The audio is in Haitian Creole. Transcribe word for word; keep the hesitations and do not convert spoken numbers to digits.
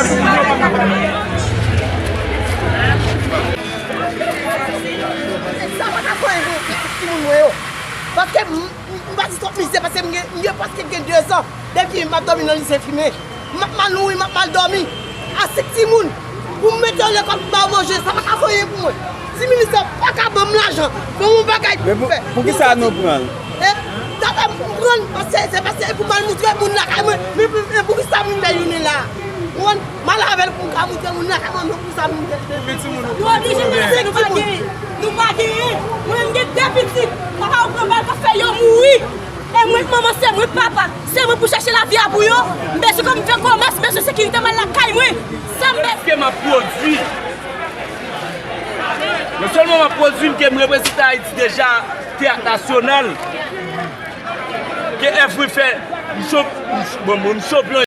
Sa pa ka fè anyen pou pitit timoun mwen yo. Paske m, m, m pase twòp mizè, paske m gen, m gen prèske gen dezan depi m ap dòmi nan lise fimen. M ap mal nouri, m ap mal dòmi. A senk timoun, pou m mete yo lekòl, pou m ba yo manje, sa pa ka fè anyen pou mwen. Si minis la pa ka ban m lajan, ban m yon bagay pou m fè. Men pou, pou ki sa nou pran l? E, sa fè m pran l, paske se paske e pou m al moutre moun lakay mwen. Men pou, e pou ki sa moun la youn la? Ou konprann? M al avè l pou m ka moutre moun lakay mwen, men pou ki sa moun la. Nou oblije pase, nou pa genyen. Nou pa genyen. Mwen menm gen de pitit. Papa yo pran bal k ap fè yo mouri. E mwen k manman, se mwen k papa. Se mwen pou chache lavi a pou yo. M bezwen kòm fè kòmès, m bezwen sekirite, m al lakay mwen. Sa m bezwen. Ke m ap pwodui. Non sèlman m ap pwodui, m ke m reprezante Ayiti deja, teyat nasyonal. Ke F W fè, m chanp-, m ch-, bon, bon, m chanpyon